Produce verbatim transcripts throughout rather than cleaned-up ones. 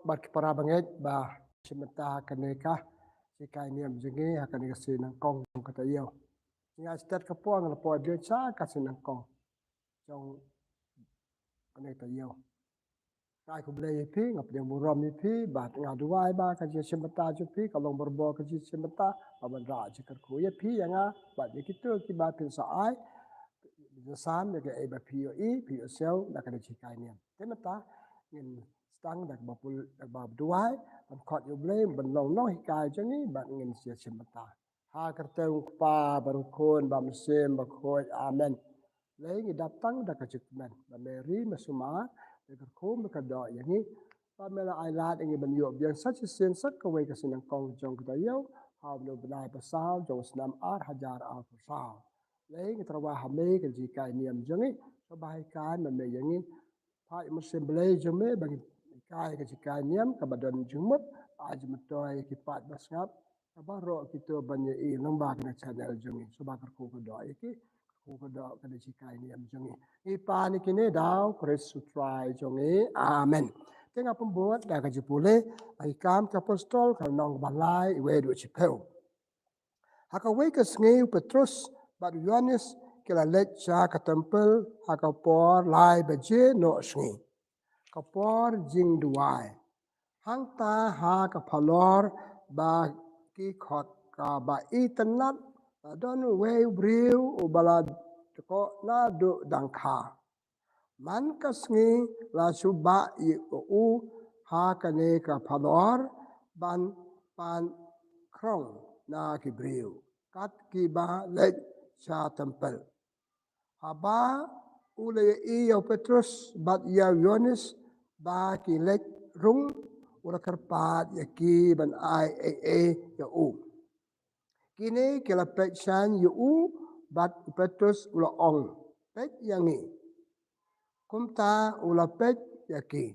bad ki para bangeit ba shim bynta ha kane ka jinghikai niam jong ngi ha kane ka sngi nyngkong jong ka taïew. Nga stet ka por nga la poi biang sha ka sngi nyngkong jong kane ka taïew. Nga ai khublei ïa phi, nga pdiang burom ïa phi, bad nga duwai ba ka jingshim bynta jong phi ka long barabor ka jingshim bynta ba wanrah jingkyrkhu ïa phi, ïa nga bad ïa kito kiba phin sa ai jingsan ïa kaei ba phi ïohi, phi ïohsngew na kane ka jinghikai niam. Te mynta ngin sdang da kaba pul-, da kaba duwai, ban khot ïa U Blei ban long nonghikai jong ngi bad ngin sa shim bynta. Ha ka kyrteng U Kpa bad U Khun bad U Mynsiem Bakhuid. Amen. Lei ngi dap tang da ka jingkmen ba Mary Masuma, da ka kyrkhu me ka doh ïa ngi, ba me la ai lad ïa ngi ban ïoh biang sa shisien sa kawei ka sngi nyngkong jong ka taïew ha une u bnai ba saw jong u snem ar hajar arphew saw. Lei ngi tyrwa ha me ka jinghikai niam jong ngi, sngewbha hikai me ïa ngi. Phah ïa u Mynsiem Blei jong me ba ngin hikai ka jinghikai niam kaba don jingmut, ai jingmyntoi ïa ki paid ba sngap, kaba baroh kito ban ïohi lyngba kane ka channel jong ngi. Sngewbha kyrkhu ka doh ïa ki, kyrkhu ka doh kane ka jinghikai niam jong ngi. Ngi pan ïa kine da u Khrist u Trai jong ngi. Amen. Te nga pynbud da ka jingpule na Ki Kam ki Apostol ka lynnong kaba lai, iwei haduh shiphew. Ha kawei ka sngi u Petrus bad u Ïoannis ki la leit sha ka templ ha ka por lai baje noh sngi, ka por jingduwai. Hangta ha ka phalor ba ki khot kaba itynnad la don uwei u briew uba la dkoh naduh dang kha. Man ka sngi la shu bah ïa u ha kane ka phalor ban pan khrong na ki briew kat kiba leit sha templ. Haba u la ïohi ïa u Petrus bad ïa u Ïoannis ba ki leit rung, u la kyrpad ïa ki ban ai ei ei ïa u. Kine ki la peit shane ïa u bad u Petrus u la ong, "Peit ïa ngi." Kumta u la peit ïa ki.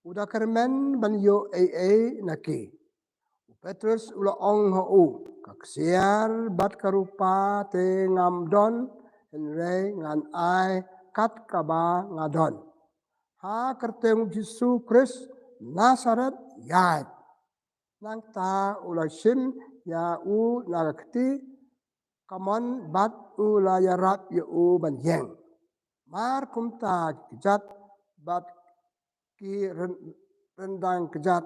U da kyrmen ban ïoh ei ei na ki. U Petrus u la ong ha u, "Ka ksiar bad ka rupa te ngam don, hynrei ngan ai kat kaba nga don. Ha ka kyrteng U Jisu Khrist Nasaret, ïaid." Nangta u la shim ïa u na ka kti kamon bad u la ïarap ïa u ban ïeng. Mar kumta ki kjat bad ki ryn-, ryndang kjat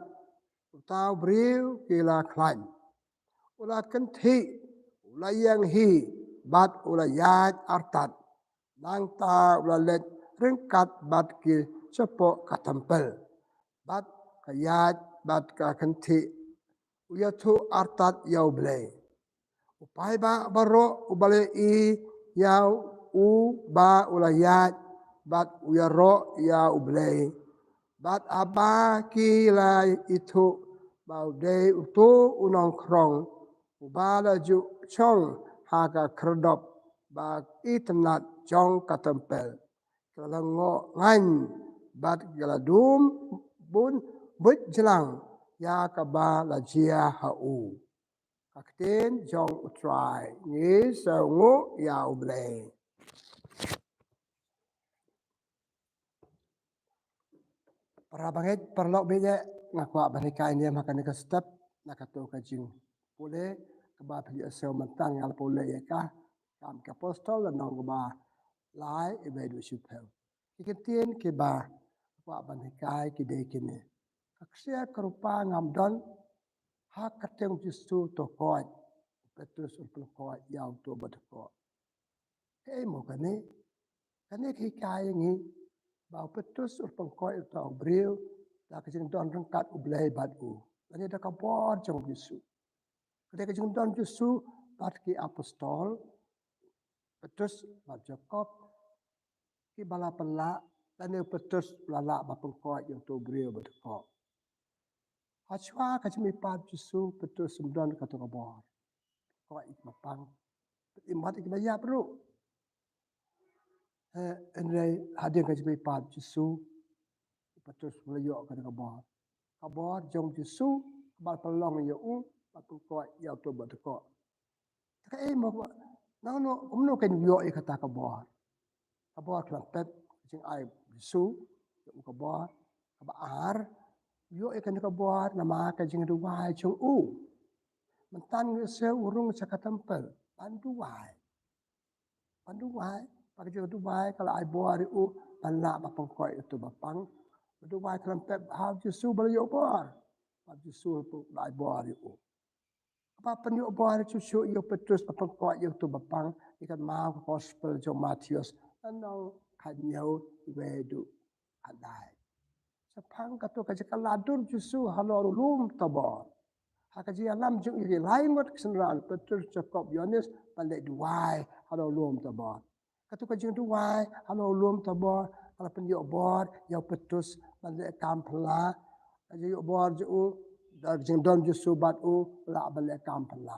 uta u briew ki la khlaiñ. U la kynthih, u la ïeng hi bad u la ïaid artat. Nangta u la leit ryngkat bad ki shapoh ka templ. Bad ka ïaid bad ka kynthih u ïathuh artat ïa U Blei. U paidbah baroh uba la ïohi ïa u ba u la ïaid bad u ïaroh ïa U Blei. Bad haba ki la ithuh ba u dei uto u nongkhrong uba la ju shong ha ka khyrdop ba itynnad jong ka templ, ki la lyngngoh ngaiñ bad ki la dum bun buit jlang ïa kaba la jia ha u. Ka ktien jong U Trai. Ngi sngewnguh ïa U Blei. Para bangeit, paralok baieit, nga kwah ban hikai niam ha kane ka step na kato ka jingpule kaba phi ïohsngew mynta, nga la pule ïa ka Kam ki Apostol lynnong kaba lai, iwei haduh shiphew. Ki kyntien kiba kwah ban hikai ki dei kine. Ka ksiar ka rupa ngam don, ha ka kyrteng U Jisu to koit. U Petrus u la pynkoit ïa uto uba dkoh. Kaei mo kane? Kane ka hikai ïa ngi ba u Petrus u la pynkoit ïa uta u briew da ka jingdon ryngkat U Blei bad u, lane da ka bor jong U Jisu. Ka dei ka jingdon U Jisu bad ki apostol, Petrus bad Jakob, kiba la pynlah, lane u Petrus u la lah ban pynkoit ïa uto u briew ba dkoh. Hashwa ka jingmihpat U Jisu, Petrus um don kato ka bor. Koit ïa ki ba pang, im pat ïa ki ba ïap ruh. Eh, hynrei hadien ka jingmihpat U Jisu, u Petrus u la ïoh kato ka bor. Ka bor jong U Jisu kaba la pynlong ïa u ban pynkoit ïa uto uba dkoh. Te kaei mo, nangno, kumno kan ïoh ïa kata ka bor? Ka bor khlem pep, ka jingai U Jisu ïa u ka bor. Kaba ar, Ïoh ïa kane ka bor namar ka jingduwai jong u. Mynta ngi shu rung sha ka templ ban duwai. Ban duwai, ba ka jingduwai ka la ai bor ïa u ban lah ban pynkoit ïa uto ba pang. Ba duwai ka la pep ha u Jisu ba la ïoh bor. Ba u Jisu la ai bor ïa u. Ba pynïoh bor shuh shuh ïa u Petrus ba pynkoit ïa uto ba pang, ïa ka maw ka gospel jong u Mathaios, lynnong khathynñiew, wei haduh khatlai. Shaphang kato ka jingkylla dur u Jisu halor u lum Tabor. Ha ka jingïalam jong u ïa ki lai ngut ki synran, Petrus, Jakob, Ïoannis, ban leit duwai halor u lum Tabor. Kato ka jingduwai halor u lum Tabor ka la pynïoh bor ïa u Petrus ban leh kam phylla. Ka jingïoh bor jong u, da ka jingdon u Jisu bad u, lah ban leh kam phylla.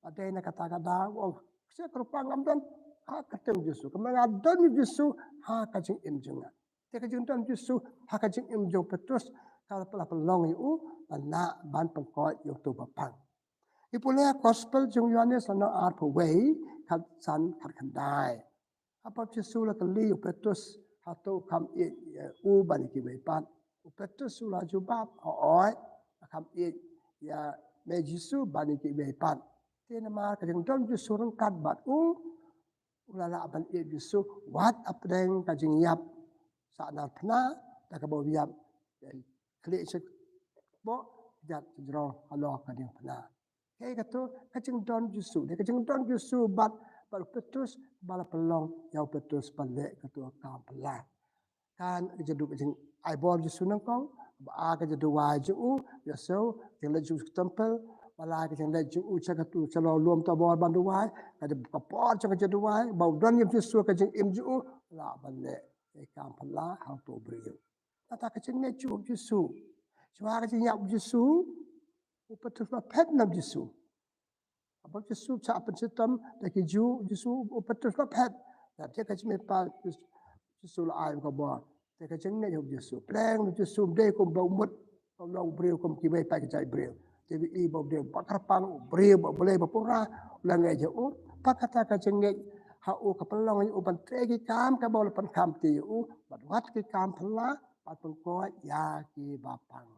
Bad dei na kata ka daw u ong, shisha ruh pat ngam don ha ka kyrteng u Jisu, kumba nga don ïa u Jisu ha ka jingim jong nga. Te ka jingdon u Jisu ha ka jingim jong u Petrus ka la pynlong ïa u ban lah ban pynkoit ïa uto ba pang. Ngi pule ha gospel jong u Ïoannis lynnong arphew wei, khatsan khatkhyndai. Haba u Jisu u la kylli ïa u Petrus hato u kham ïeit ïa u ban ïa kiwei pat, u Petrus u la jubab, hooid, nga kham ïeit ïa me Jisu ban ïa kiwei pat. Te namar ka jingdon u Jisu ryngkat bad u, u la lah ban ïeit ïa u Jisu wat hapdeng ka jingïap sha narphna, da kaba u ïap, eh, khlieh sha kpoh, jat sha jrong halor ka diengphna. Kaei kato? Ka jingdon u Jisu. Dei ka jingdon u Jisu bad, bad u Petrus ba la pynlong ïa u Petrus ban leh kato ka kam phylla. Kan ka jingduwai, ka jingai bor u Jisu nyngkong, ba ar ka jingduwai jong u, ïa u, ka jingleit jong u sha ka templ, ba lai ka jingleit jong u sha kato, sha lum Tabor ban duwai, ka jing, ka por jong ka jingduwai, ba u don ïa u Jisu ha ka jingim jong u, lah ban leh ïa ka kam phylla ha uto u briew. Kata ka jingngeit jong u Jisu. Shuwa ka jingïap u Jisu, u Petrus u la phet na u Jisu. Haba u Jisu u shah pynshitom da ki Jiw, u Jisu, u Petrus u la phet. Te ka jingmihpat u Jisu u la ai ka bor. Te ka jingngeit jong u Jisu. Pleng u Jisu um dei kum ba u mut, u long u briew kum kiwei pat ki jait briew. Te phi i ba u dei ba kyrpang, u briew ba U Blei ba pura, u la ngeit ïa u. Bad kata ka jingngeit ha u ka pynlong ïa u ban trei ki kam kaba u la pynkham te ïa u, bad wat ki kam phylla, bad pynkoit ïa ki ba pang.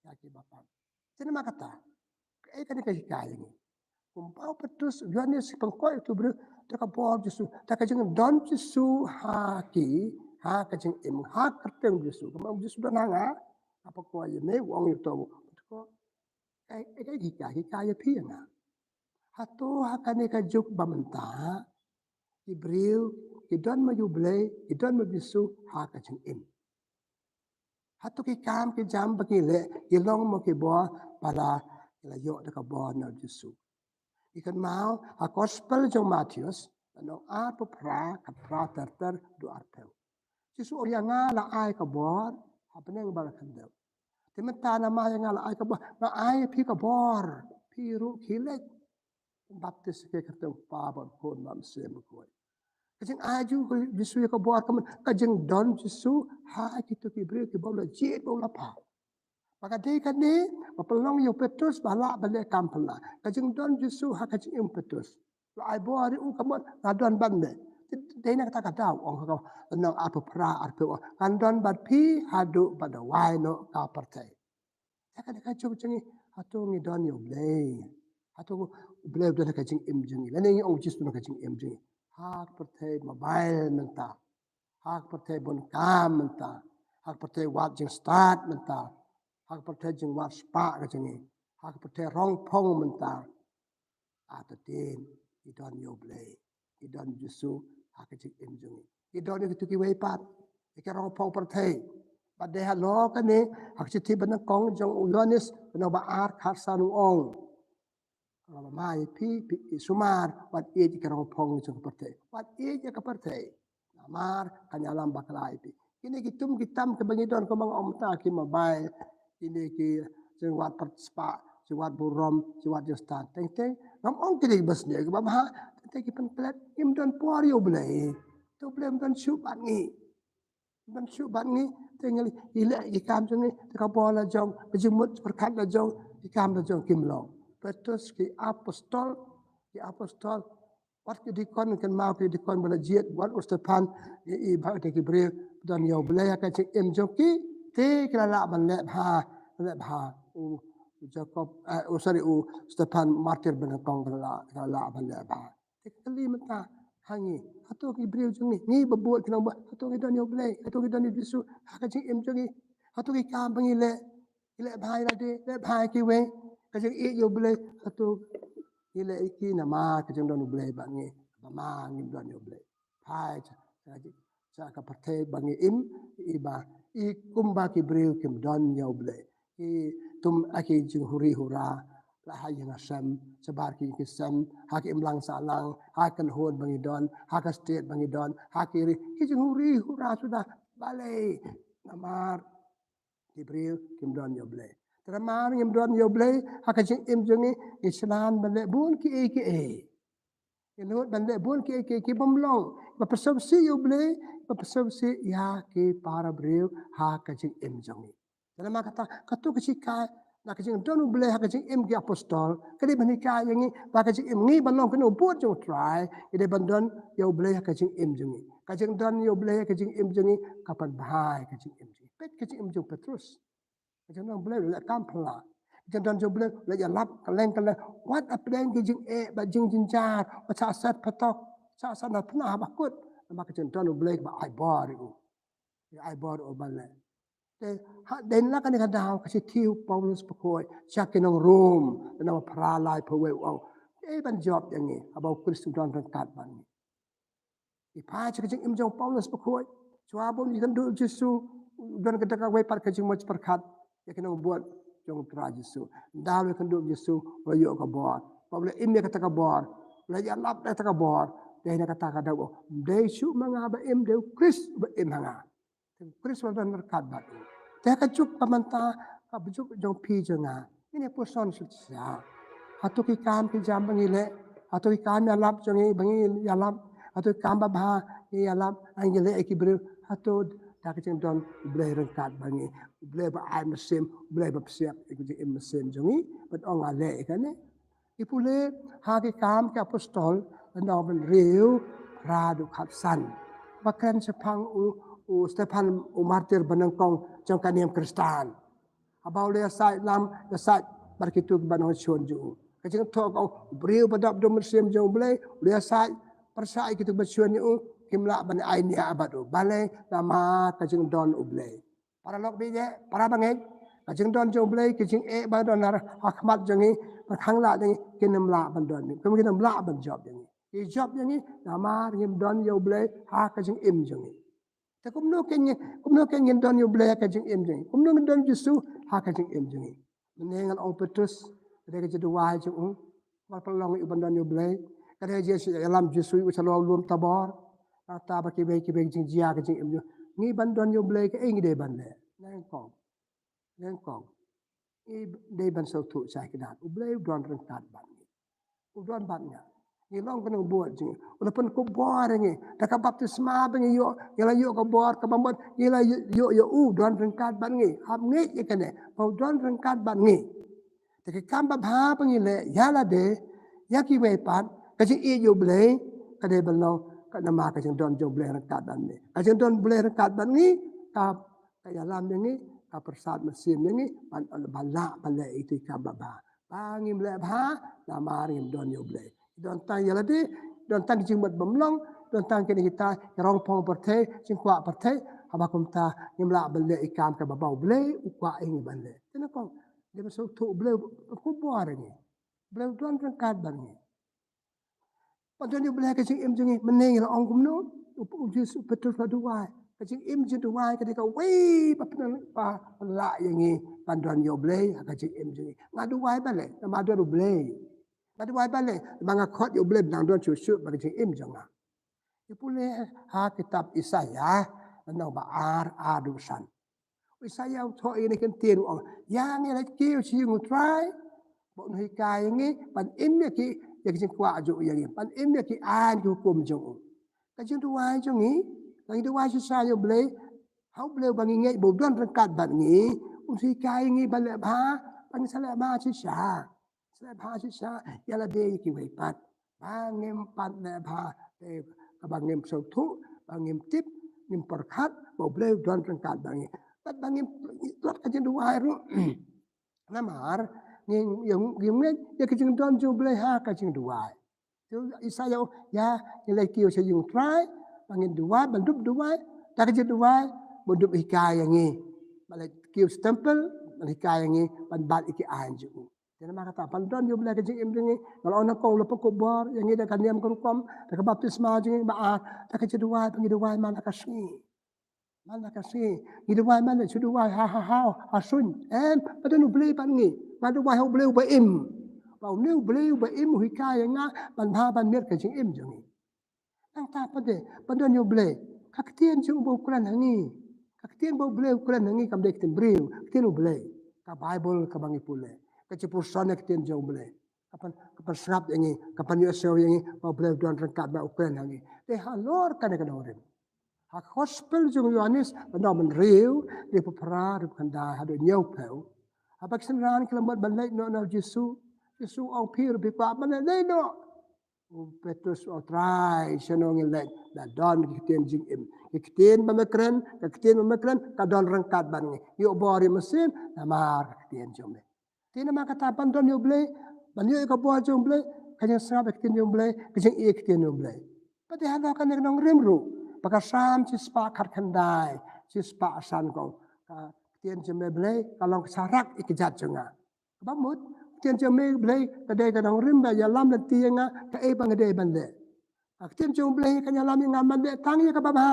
Ïa ki ba pang. Te namar kata, kaei kane ka hikai ïa ngi? Kumba u Petrus, u Ïoannis ki pynkoit ïa uto u briew da ka bor u Jisu, da ka jingdon u Jisu ha ki, ha ka jingim, ha ka kyrteng u Jisu. Kumba u Jisu u don ha nga, nga pynkoit ïa me, u ong ïa uto u. Kaei, kaei ka hikai, hikai ïa phi ïa nga? Hato ha kane ka juk ba mynta, ki briew ki don ma U Blei, ki don ma U Jisu ha ka jingim? Hato ki kam ki jam ba ngi leh ki long ma ki bor ba la, ki la ïoh da ka bor na U Jisu? Ngi kynmaw ha gospel jong u Mathaios, lynnong arphew phra, khatphra ter ter haduh arphew. U Jisu u ong ïa nga la ai ka bor ha bneng bad ha khyndew. Te mynta namar ïa nga la ai ka bor, nga ai ïa phi ka bor, phi ruh khie leit baptis ha ka kyrteng u Kpa bad u Khun bad u Mynsiem Bakhuid. Ka jingai jong u Jisu ïa ka bor ka mut ka jingdon u Jisu ha kito ki briew kiba u la jied bad u la phah. Bad ka dei kane ba pynlong ïa u Petrus ba lah ban leh kam phylla. Ka jingdon u Jisu ha ka jingim u Petrus. La ai bor ïa u ka mut nga don bad me. Dei na kata ka daw u ong ha ka lynnong arphew phra arphew, ngan don bad phi haduh ba da wai noh ka pyrthei. Te kane ka juk jong ngi, hato ngi don ïa U Blei? Hato U Blei u don ha ka jingim jong ngi? Lane ngi ong u Jisu u don ha ka jingim jong ngi? Ha ka pyrthei mobile mynta, ha ka pyrthei bun kam mynta, ha ka pyrthei wad jingstad mynta, ha ka pyrthei jingwad spah ka jong ngi, ha ka pyrthei rong phong mynta. Artatien ngi don ïa U Blei, ngi don U Jisu ha ka jingim jong ngi. Ngi don ïa kito kiwei pat, ïa ki rong phong pyrthei. Bad dei halor kane, ha ka shithi banyngkong jong u Ïoannis, lynnong ba ar khatsan u ong, lada ma ïa phi, phi ïeit sumar, wat ïeit ïa ki rong phong jong ka pyrthei. Wat ïeit ïa ka pyrthei. Namar kan ïalam bakla ïa phi. Kine ki tum ki tam kiba ngi don kumba nga ong mynta, ki mobile, kine ki jingwad spah, jingwad burom, jingwad jingstad. Teng teng ngam ong kine kiba sniew kiba bha, teng teng ki pynklet, ngim don por ïa U Blei. Te U Blei um don shuh bad ngi. Um don shuh bad ngi, te ngi leh ki kam jong ngi, te ka bor la jong, ka jingmut pyrkhat la jong, ki kam la jong kim long. Petrus, ki apostol, ki apostol, wat ki dikon, kynmaw ki dikon ba la jied, wat u Stephan, i, i, ba ki briew, don ïa U Blei ha ka jingim jong ki, te ki la lah ban leh bha, leh bha, u Jakob, eh, u, sorry, u Stephan martir ba nyngkong ka la, ka la ban leh bha. Te ka kylli mynta ha ngi, hato ki briew jong ngi, ngi ba bud ki nongbud, hato ngi don ïa U Blei, hato ngi don ïa U Jisu ha ka jingim jong ngi, hato ki kam ba ngi leh, ngi leh bha ïa lade, leh bha ïa kiwei, ka jingïeit ïa U Blei, hato ngi leh ïa ki namar ka jingdon U Blei bad ngi, ba ma ngim don ïa U Blei. Phai sha, sha, sha ka pyrthei ba ngi im, i ba, i kumba ki briew kim don ïa U Blei. Ki tum ha ki jinghuri hura, la ha ïing ha sem, shabar ki ïing ki sem, ha ki imlang sahlang, ha ka kynhun ba ngi don, ha ka state ba ngi don, ha ki ri, ki jinghuri hura suda, balei, namar ki briew kim don ïa U Blei. Te namar ngim don ïa U Blei ha ka jingim jong ngi, ngi sngewbha ban leh bun kiei kiei. Ngi nud ban leh bun kiei kiei ki bym long, ba pynsngewsih ïa U Blei, ba pynsngewsih ïa ki para briew ha ka jingim jong ngi. Te namar kata, kato ka jinghikai na ka jingdon U Blei ha ka jingim ki apostol ka dei ban hikai ïa ngi ba ka jingim ngi ban long ki nongbud jong U Trai, ngi dei ban don ïa U Blei ha ka jingim jong ngi. Ka jingdon ïa U Blei ha ka jingim jong ngi ka pynbha ïa ka jingim jong ngi. Peit ka jingim jong u Petrus. Ka jingdon U Blei u leh kam phylla. Ka jingdon jong U Blei u leh ïalap kylleng kylleng. Wat hapdeng ki jingeh bad jingjynjar, wat shah set phatok, shah set na pnah ba kut. Namar ka jingdon U Blei ba ai bor ïa u. Ai bor ïa u ban leh. Te hadien la kane ka daw ka shithi u Paulus bakhuid sha ki nong Rom, lynnong ba phra, lai phew wei, u ong, ei ban jop ïa ngi haba U Khrist u don ryngkat bad ngi. Ngi phai sha ka jingim jong u Paulus bakhuid. Shuwa ba u ïakynduh Jisu, u don kata kawei pat ka jingmut pyrkhat ïa ki nongbud jong U Trai Jisu. Ynda u la ïakynduh Jisu, u la ïoh ka bor. Ba u la im ïa kata ka bor, u la ïalap da kata ka bor. Dei na kata ka daw, ym dei shuh ma nga ba im, dei U Khrist ba im ha nga. Te U Khrist u la don ryngkat bad u. Te ka juk ba mynta ka juk jong phi jong nga. Ngin ïa puson shisha. Hato ki kam ki jam ba ngi leh, hato ki kam ïalap jong ngi ba ngi ïalap, hato ki kam babha ngi ïalap, ngi leh ïa ki briew, hato da ka jingdon U Blei ryngkat bad ngi. U Blei ba ai mynsiem, U Blei ba psiap ïa ka jingim mynsiem jong ngi, ban ong nga leh ïa kane. Ngi pule ha Ki Kam ki Apostol, lynnong ba hynriew, phra haduh khatsan. Ba kren shaphang u, u Stephan u martir ba nyngkong jong ka niam Khristan. Haba u la ïasaid lam, ïasaid bad kito kiba nongshun jong u. Ka jingthoh ka, u briew ba dap da u mynsiem jong U Blei, u la ïasaid pyrshah ïa kito kiba shun ïa u, kim lah ban ai nia bad u. Balei? Namar ka jingdon U Blei. Para lok baieit, para bangeit, ka jingdon jong U Blei, ka jingeh ba don ha khmat jong ngi, ba khang lad jong ngi, kin ym lah ban don. Kin ym lah ban jop jong ngi. Ki jop jong ngi, namar ngim don ïa U Blei ha ka jingim jong ngi. Te kumno kin ngin, kumno kin ngin don ïa U Blei ha ka jingim jong ngi? Kumno ngin don Jisu ha ka jingim jong ngi? Mynne nga la ong Petrus, ka dei ka jingduwai jong u, ba pynlong ïa u ban don ïa U Blei. Ka dei ka jingïalam Jisu ïa u sha lawei lum Tabor. Nangta bad kiwei kiwei jingjia ka jingim jong ngi, ban don ïa U Blei kaei ngi dei ban leh? Nyngkong. Nyngkong. Ngi dei ban sngewthuh shai kdar. U Blei u don ryngkat bad ngi. U don bad nga. Ngi long ki nongbud jong u. U la pynkup bor ïa ngi. Da ka baptisma ba ngi ïoh, ngi la ïoh ka bor kaba mut, ngi la ïoh, ïoh, ïoh u don ryngkat bad ngi. Hap ngeit ïa kane, ba u don ryngkat bad ngi. Te ki kam babha ba ngi leh ïa lade, ïa kiwei pat, ka jingïeit ïa U Blei, ka dei ban long, ka namar ka jingdon jong U Blei ryngkat bad ngi. Ka jingdon U Blei ryngkat bad ngi, ka, ka ïalam ïa ngi, ka pyrsad mynsiem ïa ngi, ban, ban lah ban leh ïa ki kam babha. Ba ngim leh bha, namar ngim don ïa U Blei. Don tang ïa lade, don tang ki jingmut bymlong, don tang kine kita, ki rong phong pyrthei, jingkwah pyrthei, haba kumta ngim lah ban leh ïa ki kam kaba U Blei u kwah ïa ngi ban leh. Te nyngkong, dei ban sngewthuh U Blei u pynkup bor ïa ngi. U Blei u don ryngkat bad ngi. Ban don ïa U Blei ha ka jingim jong ngi, mynne ngi la ong kumno, u, u Jisu, u Petrus la duwai. Ka jingim jingduwai ka dei kawei ba pynlah, ba pynlah ïa ngi ban don ïa U Blei ha ka jingim jong ngi. Nga duwai balei? Namar don U Blei. Nga duwai balei? Namar nga khot ïa U Blei ba nang don shuh shuh bad ka jingim jong nga. Ngi pule ha kitab Isaïah, lynnong ba ar, ar haduh san. U Isaïah u thoh ïa kine ki ktien u ong, ïa ngi leit kiew sha ïing U Trai, ba un hikai ïa ngi ban im ïa ki, ïa ki jingkwah jong u ïa ngi, ban im ïa ki aiñ ki hukum jong u. Ka jingduwai jong ngi, ka jingduwai shisha ïa U Blei, ha U Blei ba ngi ngeit ba u don ryngkat bad ngi, un hikai ïa ngi ban leh bha, ba ngin sa leh bha shisha. Sa leh bha shisha ïa lade, ïa kiwei pat. Ba ngim pat leh bha, eh, kaba ngim sngewthuh, ba ngim tip, ngim pyrkhat ba U Blei u don ryngkat bad ngi. Bad ba ngim tlot ka jingduwai ruh. Namar ngim ngeit ïa ka jingdon jong U Blei ha ka jingduwai. Te Isaïah u ong, ïa, ngi leit kiew sha ïing U Trai, ba ngin duwai, ban dup duwai, da ka jingduwai, ban dup hikai ïa ngi. Ban leit kiew sha temple, ban hikai ïa ngi, ban bat ïa ki aiñ jong u. Te namar kata, ban don ïa U Blei ka jingim jong ngi, nga la ong nyngkong, u la pynkup bor ïa ngi da ka niam ka rukom, da ka baptisma jong ngi, ba ar, da ka jingduwai, ba ngi duwai man la ka sngi. Man la ka sngi, ngi duwai man la shu duwai ha, ha, ha, ha suiñ. Em, ba don U Blei bad ngi. Nga duwai ha U Blei uba im. Ba une U Blei uba im u hikai ïa nga ban bha ban miat ka jingim jong ngi. Nangta pat de, ba don ïa U Blei. Ka ktien jong u ba u kren ha ngi. Ka ktien ba U Blei u kren ha ngi kam dei ktien briew, ktien U Blei. Ka Baibl kaba ngi pule. Ka jingpyrshang ïa ka ktien jong U Blei. Ka pan, ka pynsngap ïa ngi, ka pynïohsngew ïa ngi, ba U Blei u don ryngkat bad u kren ha ngi. Te halor kane ka nongrim. Ha ka gospel jong u Ïohannes, lynnong ba hynriew, dkhot phra, dkhot khyndai, haduh hynñiewphew. Haba ki synran ki la mut ban leit noh na U Jisu, U Jisu u ong, phi ruh phi kwah ban leit, leit noh. U Petrus u ong, Trai, shano ngin leit? La don ki ktien jingim. Ki ktien ba me kren, ka ktien ba me kren, ka don ryngkat bad ngi. Ïoh bor ïa u Mynsiem, namar ka ktien jong me. Te namar kata ban don ïa U Blei, ban ïoh ïa ka bor jong U Blei, ka jingsngap ïa ka ktien jong U Blei, ka jingïeit ïa ka ktien jong U Blei. Bad te halor kane ka nongrim ruh, ba ka Salm shispah khatkhyndai, shispah san ka ong, ka ktien jong me Blei, ka long ka sharak ïa ka kjat jong nga. Kaba mut, ka ktien jong me Blei, ka dei ka nongrim ba ïalam lynti ïa nga, kaei ba nga dei ban leh. Ka ktien jong U Blei kan ïalam ïa nga ban leh tang ïa kaba bha.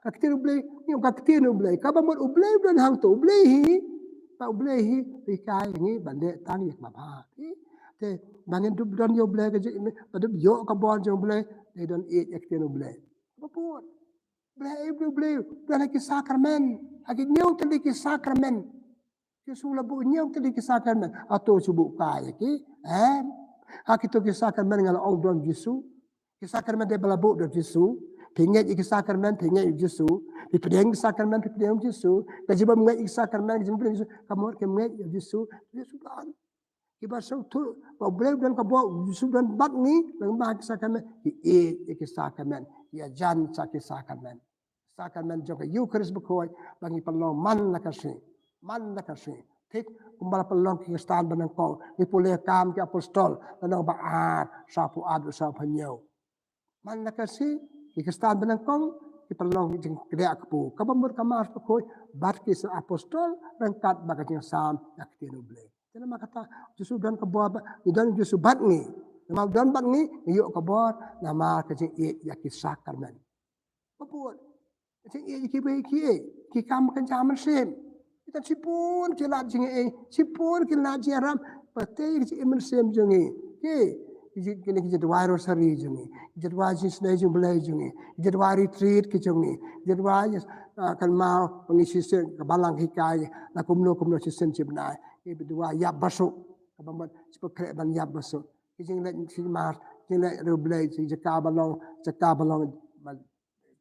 Ka ktien U Blei, ïa ka ktien U Blei. Kaba mut U Blei u don hangto, U Blei hi. Ba U Blei hi, u hikai ïa ngi ban leh tang ïa kaba bha. Hi. Te, ba ngin dup don ïa U Blei ka jing, ba dup ïoh ka bor jong U Blei, dei don ïeit ïa ka ktien U Blei. Kaba mut. Blei, Blei, Blei, don ha ki sakramen. Ha ki hynñiew tylli ki sakramen. Jisu la buh hynñiew tylli ki sakramen. Hato shu buh kai ïa ki? Em. Ha kito ki sakramen nga la ong don Jisu. Ki sakramen dei ba la buh don Jisu. Phi ngeit ïa ki sakramen, phi ngeit ïa Jisu. Phi pdiang ki sakramen, phi pdiang Jisu. Ka jingbym ngeit ïa ki sakramen, ka jingbym pdiang Jisu. Ka mut kim ngeit ïa Jisu. Jisu don. Kiba sngewthuh ba U Blei u don ka bor, Jisu u don bad ngi, lem bad ki sakramen, ki ïeit ïa ki sakramen, ki ïajan sha ki sakramen. Sakramen jong ka Eucharist bakhuid, ba ngi pynlong man la ka sngi, man la ka sngi. Thik kumba la pynlong ki Khristan ba nyngkong, ngi pule Kam ki Apostol, lynnong ba ar, shiphew ar, shiphew hynñiew. Man la ka sngi, ki Khristan ba nyngkong, ki pynlong ki jingkdiah kpu. Kaba mut ka Mass bakhuid, bad ki Apostol, ryngkat bad ka jingsam, ïa ka ktien U Blei. Te namar kata, Jisu u don ka bor ba, ngi don Jisu bad ngi. Namar u don bad ngi, ngi ïoh ka bor, namar ka jingïeit ïa ki sakramen. Ba bun. Ka jingïeit ïa kiwei kiwei, ki kam kynja mynsiem. Ki don shibun ki lad jingïeit, shibun ki lad jingïarap, pyrthei ka jingim mynsiem jong ngi. Ki, ki jing, kine ki jingduwai rosary jong ngi, ki jingduwai jingsnei jong U Blei jong ngi, ki jingduwai retreat ki jong ngi, ki jingduwai, ah, kynmaw ba ngi shisien ka balang hikai, la kumno kumno shisien shi bnai. Ki duwai ïap basuk, kaba mut shi ba khreh ban ïap basuk. Ki jingleit shi mar, jingleit riewblei, shi jaka ba long, jaka ba long, ba,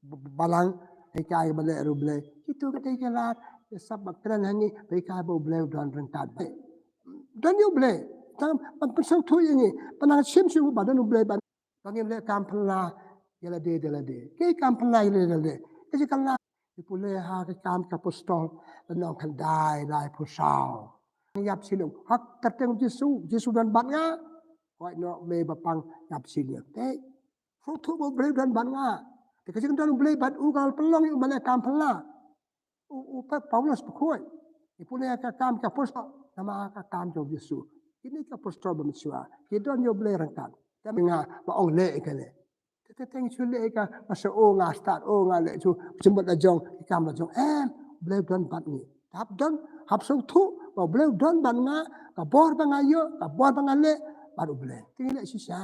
ba, balang, hikai ba leh riewblei. Kito ki dei ki lad, ki sap ba kren ha ngi, ba hikai ba U Blei u don ryngkat bad. Don ïa U Blei, tang ban pynsngewthuh ïa ngi, ban nang shim shuh ba don U Blei ban. Ba ngim leh kam phylla ïa lade da lade. Ki kam phylla ïa lade da lade. Ka jingkylli, ngi pule ha ki Kam ki Apostol, lynnong khyndai, laiphew saw. Ïap shiliang. Ha kyrteng Jisu, Jisu don bad nga. Hooid noh me ba pang ïap shiliang. Te, sngewthuh ba U Blei don bad nga. Te ka jingdon U Blei bad u ka la pynlong ïa u ban leh kam phylla. U, u Pa-, Paulus bakhuid. Ngi pule ha ka Kam ki Apostol, namar ka kam jong Jisu. Kine ki apostol ba mynshuwa, ki don ïa U Blei ryngkat. Te nga ba ong leh ïa kane. Te, te, te ngi shu leh ïa ka, nga shu, oh, nga stad, oh, nga leh shu, jingmut la jong, ki kam la jong. Em, U Blei u don bad ngi. Hap don, hap sngewthuh ba U Blei u don bad nga, ka bor ba nga ïoh, ka bor ba nga leh, bad U Blei. Te ngi leh shisha.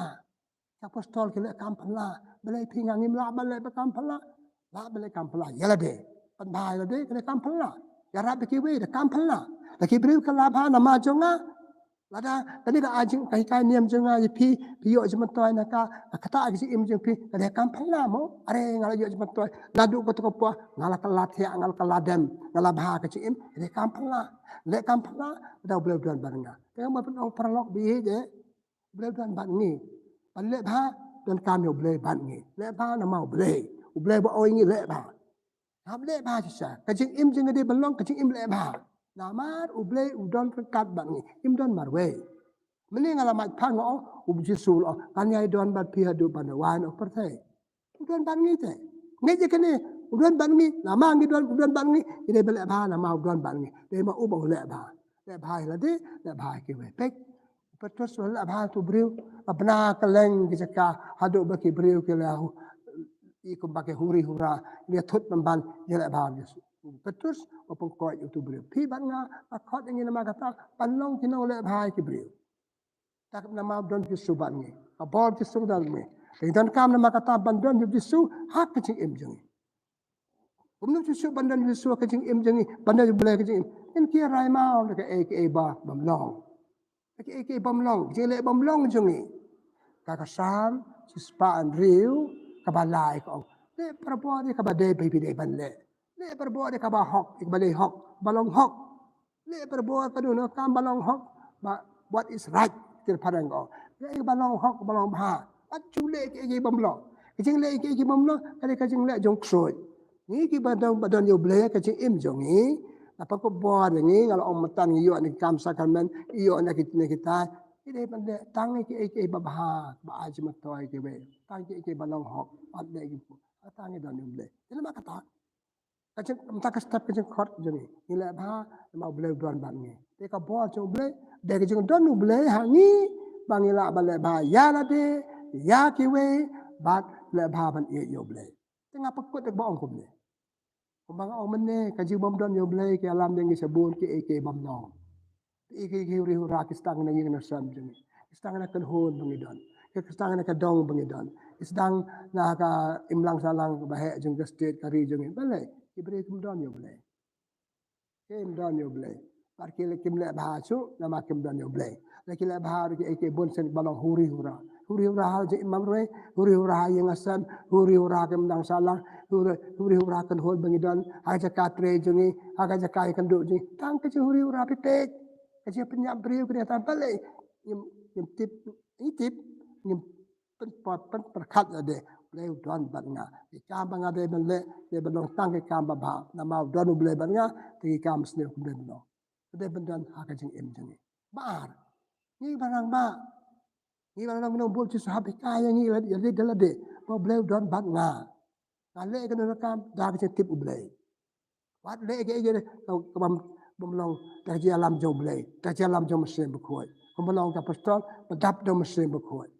Ki apostol ki leh kam phylla. Balei phi nga ngim lah ban leh ba kam phylla? Lah ban leh kam phylla ïa lade. Pynbha ïa lade ka leh kam phylla. Ïarap ïa kiwei da kam phylla. Da ki briew ka la bha namar jong nga. Lada kane ka ai jing, ka hikai niam jong nga ïa phi, phi ïoh jingmyntoi na ka, kata ka jingim jong phi, ka leh kam phylla mo. Are nga la ïoh jingmyntoi. Naduh kato ka por nga la kylla thiah, nga la kylla dem, nga la bha ka jingim, ka leh kam phylla. Leh kam phylla, lada U Blei u don bad nga. Te nga mut ban ong paralok ba ïeit eh. U Blei u don bad ngi. Ban leh bha, donkam ïa U Blei bad ngi. Leh bha namar U Blei. U Blei ba ong ïa ngi leh bha. Hap leh bha shisha. Ka jingim jong ngi dei ban long ka jingim leh bha. Namar U Blei u don ryngkat bad ngi. Im don marwei. Mynne nga la mad pang nga ong, U Jisu u ong, kan ïai don bad phi haduh ban da wan u pyrthei. U don bad ngi te. Ngi je kane, u don bad ngi, namar ngi don, u don bad ngi, ngi dei ban leh bha, namar u don bad ngi. Dei ma u ba u leh bha. Leh bha ïa lade, leh bha ïa kiwei. Peit, Petrus u leh bha tu briew, ba bna ka leng ki jaka, haduh ba ki briew ki la hu, i kumba ki huri hura, ki thut ban ban, ïa leh bha ïa Jisu. Petrus, u pynkoit u tu briew. Phi bad nga, ka khot ïa ngi namar kata, ban long ki nong leh bha ïa ki briew. Tak namar don Jisu bad ngi. Ka bor Jisu don ngi. Te don kam namar kata ban don Jisu ha ka jingim jong ngi. Kumno Jisu ban don Jisu ha ka jingim jong ngi. Ban don Blei ka jingim. Ngin ki rai mau da kaei kaei ba bym long. Da kaei kaei bym long. Jingleh bym long jong ngi. Ka ka Salm shispah hynriew kaba lai ka ong. Leh para bor ïa kaba dei ba phi dei ban leh. Leh para bor ïa kaba hok, ïa kaba dei hok, ba long hok. Leh para bor ka duna kam ba long hok, ba what is right, kyrpad ko. Leh ba long hok, ba long bha. Wat ju leh kiei kiei bym long. Ka jingleh kiei kiei bym long, ka dei ka jingleh jong ksuid. Ngi kiba don, ba don ïa U Blei ka jingim jong ngi. Napa ka bor ngi, nga la ong mynta ngi ïoh na ki kam sakramen, ïoh na ki, na kita. Ki dei ban leh tang kiei kiei ba bha, ba ai jingmyntoi kiwei. Tang kiei kiei ba long hok, wat leh kiei kiei. Tang ngi don ïa U Blei. Te namar kata. Ka jing, mynta ka step ka jingkhot jong ngi. Ngi leh bha, namar U Blei u don bad ngi. Te ka bor jong U Blei, dei ka jingdon U Blei ha ngi, ba ngi lah ban leh bha ïa lade, ïa kiwei, bad leh bha ban ïeit ïa U Blei. Te nga pynkut da kaba ong kumne. Kumba nga ong mynne, ka jingbym don ïa U Blei, ka ïalam ïa ngi sha bun kiei kiei bym long. Ki, ki, ki huri hura ki sdang na ïing na sem jong ngi. Ki sdang na kynhun ba ngi don. Ki sdang na ka dong ba ngi don. Ki sdang na ka imlang sahlang ba heh jong ka state ka ri jong ngi. Balei, ki briew kim don ïa U Blei. Kim don ïa U Blei. Bad ki leh kim leh bha shuh, namar kim don ïa U Blei. Leh ki leh bha ruh ki, ki bun sien ba long huri hura. Huri hura ha jingim marwei, huri hura ha ïing ha sem, huri hura ha ka imlang sahlang, huri, huri hura ha kynhun ba ngi don, ha ka jaka trei jong ngi, ha ka jaka ïakynduh jong ngi. Tang ka jinghuri hura phi peit. Ka jingpynïap briew ka dei tang balei. Ngim, ngim tip, ngim tip, ngim pyn, pyn, pynpyrkhat lade. Blei u don bad nga. Ki kam ba nga dei ban leh, dei ban long tang ki kam ba bha. Namar u don U Blei bad nga, te ki kam sniew kim dei ban long. Ka dei ban don ha ka jingim jong ngi. Ba ar. Ngi ba rangbah. Ngi ba rangbah ngi nong bun Jisu hap hikai ïa ngi ïa lade, ïa lade. Ba U Blei u don bad nga. Nga leh kano kano ka kam da ka jingtip U Blei. Wat leh kiei kiei ka, ka bym, bym long da ka jingïalam jong U Blei, da ka jingïalam jong U Mynsiem Bakhuid. Kumba long ka apostol, ba dap da U Mynsiem Bakhuid.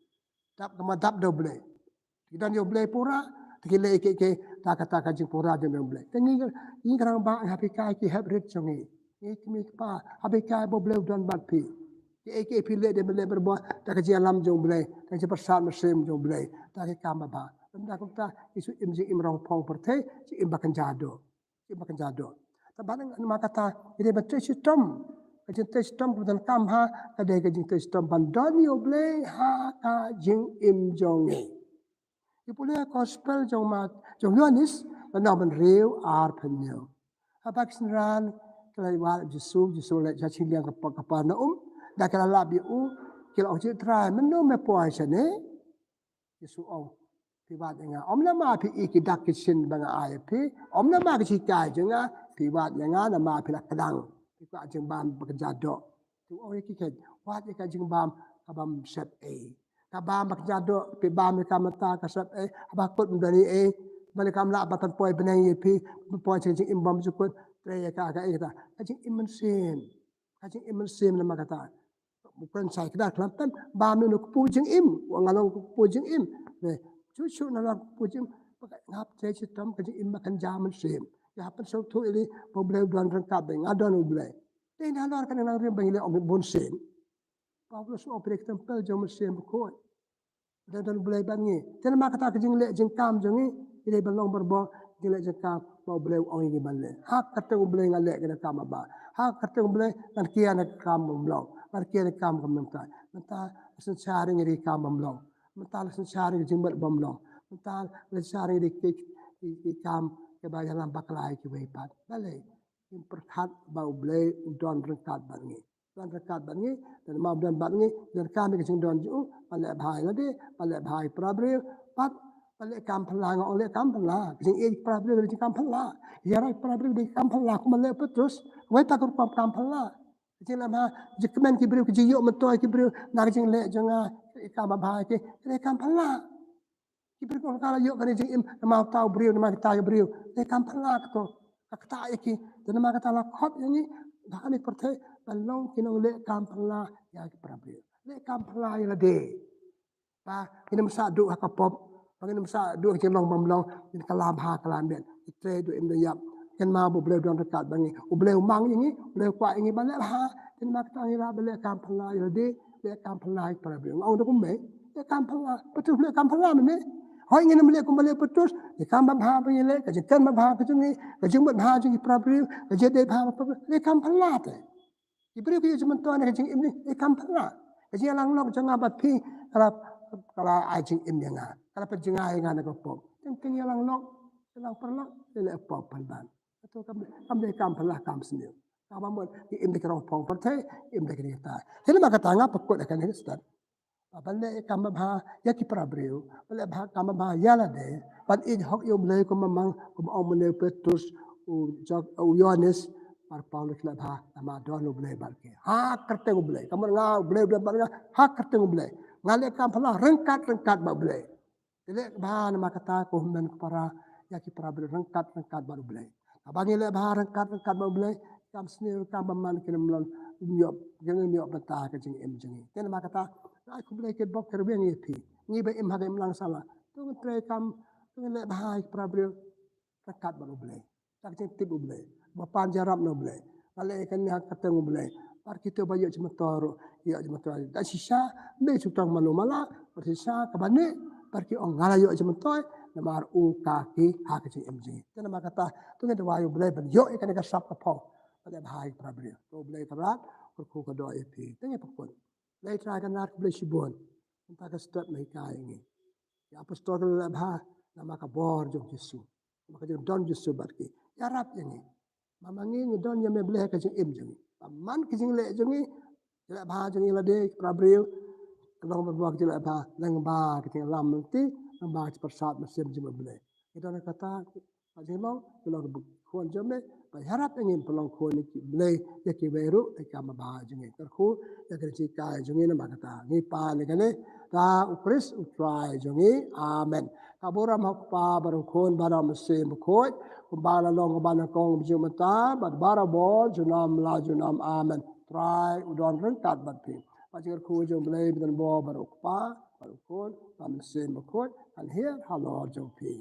Dap, kumba dap da U Blei. Ki don ïa U Blei pura, te ki leh kiei kiei da kata ka jingpura jong U Blei. Te ngi, ngi ka rangbah ngi hap hikai ki hep rit jong ngi. Ngi kmie kpa, hap hikai ba U Blei u don bad phi. Kiei kiei phi leh dei ban leh barabor da ka jingïalam jong U Blei, da ka jingpyrsad mynsiem jong U Blei, da ki kam ba bha. Lymda kumta, ngi shu im jingim rong phong pyrthei, jingim ba kynja doh. Jingim ba kynja doh. Te bad namar kata, ngi dei ban trei shitom. Ka jingtrei shitom kaba donkam ha, ka dei ka jingtrei shitom ban don ïa U Blei ha ka jingim jong ngi. Ngi pule gospel jong Mat, jong Ïoannis, lynnong ba hynriew arphew hynñiew. Haba ki synran ki la wad Jisu, Jisu leit sha shiliang Kap-, Kapernaum, da ki la lap ïa u, ki la ong, Trai, mynno me poi shane? Jisu ong, phi wad ïa nga. Ym namar phi i ki dak ki shin ba nga ai ïa phi, ym namar ka jinghikai jong nga, phi wad ïa nga namar phi la kdang. Phi kwah jingbam ba kynja doh. Te u ong ïa ki, khein, wad ïa ka jingbam ka bym sep ei. Ka bam ba kynja doh, phi bam ïa ka mynta ka sep ei, haba kut ym don ei ei. Balei kam lah ban pynpoi bneng ïa phi, pynpoi jingim bymjukut, trei ïa ka, ka ei kata. Ka jingim mynsiem. Ka jingim mynsiem namar kata. U kren shai kdar khlem pyn, bam ïa u kpu jingim, u ong nga long u kpu jingim. Te, shuh shuh nga long u kpu jingim, nga hap trei shitom ka jingim ba kynja mynsiem. Nga hap pynsngewthuh ïa lade ba U Blei u don ryngkat bad nga, nga don U Blei. Te nalor kane nang rim ba ngi leh ong bun sien. Paulus u ong phi dei ki templ jong U Mynsiem Bakhuid. Don, don U Blei bad ngi. Te namar kata ka jingleh jingkam jong ngi, ngi dei ban long barabor jingleh jingkam ba U Blei u ong ïa ngi ban leh. Ha ka kyrteng U Blei ngan leh kane ka kam ba bha. Ha ka kyrteng U Blei ngan kiar ïa ka kam bymlong. Ngan kiar ïa ka kam kaba mynta. Mynta la synshar ïa ngi da ki kam bymlong. Mynta la synshar ïa ngi da ki jingmut bymlong. Mynta la synshar ïa ngi da ki, ki, ki kam kiba ïalam bakla ïa kiwei pat. Balei? Ngim pyrkhat ba U Blei u don ryngkat bad ngi. Don ryngkat bad ngi, te namar u don bad ngi, don kam ïa ka jingdon jong u, ban leh bha ïa lade, ban leh bha ïa para briew, bad Ba leh kam phylla, nga ong leh kam phylla. Ka jingïeit para briew dei kam phylla. Ïa rai para briew dei kam phylla, kumba leh Petrus. Wei pat ka rukom kam phylla. Ka jingleh bha, jingkmen ki briew, ka jingïoh myntoi ki briew na ka jingleh jong nga, ka kam babha ki, dei kam phylla. Ki briew ki ong ka la ïoh kane ka jingim namar uta u briew, namar kita ki briew. Dei kam phylla kato. Ka kata ïa ki. Te namar kata la khot ïa ngi, ba kane ka pyrthei ban long ki nongleh kam phylla ïa ki para briew. Leh kam phylla ïa lade. Ba ngin ym sah duh ha ka pop, ba ngin ym sah duh ha ka jinglong bymlong, ngin kylla bha kylla miat. Ki trei duh im duh ïap. Kynmaw ba U Blei u don ryngkat bad ngi. U Blei u mang ïa ngi, U Blei u kwah ïa ngi ban leh bha. Te namar kata ngi lah ban leh kam phylla ïa lade, leh kam phylla ïa ki para briew. Nga ong da kumne, leh kam phylla, Petrus leh kam phylla mynne. Hooid ngin ym leh kumba leh Petrus, leh kam babha ba ngi leh, ka jingkren babha ka jong ngi, ka jingmut bha jong ki para briew, ka jingdei bha ba para briew, leh kam phylla te. Ki briew ki ïoh jingmyntoi na ka jingim ne, leh kam phylla. Ka jingïalang lok jong nga bad phi, ka la, ka la ai jingim ïa nga. Ka la pynjngai ïa nga na ka pop. Teng teng ïalang lok, ïalang paralok, leh leh pop pynban. Kato kam, kam dei kam phylla kam sniew. Kaba mut, ki im da ki rong phong pyrthei, im da ki rita. Te namar kata nga pynkut ïa kane ka stad. Ba ban leh kam babha ïa ki para briew, ban leh bha kam babha ïa lade, ban ïeit hok ïa U Blei kumba mang, kumba ong mynne u Petrus, u Jak-, u Ïoannis, para Paulus leh bha, namar don U Blei bad ki. Ha kyrteng U Blei, ka mut nga U Blei u don bad nga, ha kyrteng U Blei. Nga leh kam phylla ryngkat ryngkat bad U Blei. Te leh bha namar kata ko hynmen ko para, ïa ki para briew ryngkat ryngkat bad U Blei. Haba ngi leh bha ryngkat ryngkat bad U Blei, kam sniew kam bymman kin ym long, ym ïoh, kin ym ïoh bynta ha ka jingim jong ngi. Te namar kata, ai khublei ki bok ki rwiang ïa phi. Ngi ba im ha ka imlang sala. To ngin trei kam, to ngin leh bha ïa ki para briew ryngkat bad U Blei. Da ka jingtip U Blei. Ba pan jingïarap na U Blei. Ba leh kane ha ka kyrteng U Blei. Bad kito ba ïoh jingmyntoi ruh, ïoh jingmyntoi. Da shisha, ym dei shu tang mano mala, bad shisha kaba ne, bad ki ong nga la ïoh jingmyntoi, namar u ka ki ha ka jingim jong ngi. Te namar kata, to ngin duwai U Blei ban ïoh ïa kane ka sap ka phong. Ban leh bha ïa ki para briew. To U Blei Trai, kyrkhu kyrdoh ïa phi. Te ngin pynkut. Blei Trai Kynrad, khublei shibun. Mynta ka step ma hikai ïa ngi. Ki apostol ki la leh bha namar ka bor jong u Jisu. Namar ka jingdon u Jisu bad ki. Ïarap ïa ngi. Ma ma ngi ngi don ïa me Blei ha ka jingim jong ngi. Ba man ka jingleh jong ngi, jingleh bha jong ngi lade ki para briew, ka long ba ka jingleh bha lyngba ka jingïalam lynti, lyngba ka jingpyrsad mynsiem jong me Blei. Ngi don ha kata, ka jinglong, ka long ka khun jong me, ba ïarap ïa ngi ban long khun ïa ki Blei, ïa kiwei ruh, ïa ki kam babha jong ngi. Kyrkhu ïa ka jinghikai jong ngi namar kata. Ngi pan ïa kane da U Khrist U Trai jong ngi. Amen. Ka burom ha U Kpa bad U Khun bad U Mynsiem Bakhuid, kumba la long kaba nyngkong, ba jing mynta bad barabor, junom la junom. Amen. Trai u don ryngkat bad phi. Ka jingkyrkhu jong U Blei ba don bor bad U Kpa bad U Khun bad U Mynsiem Bakhuid, kan hiar halor jong phi.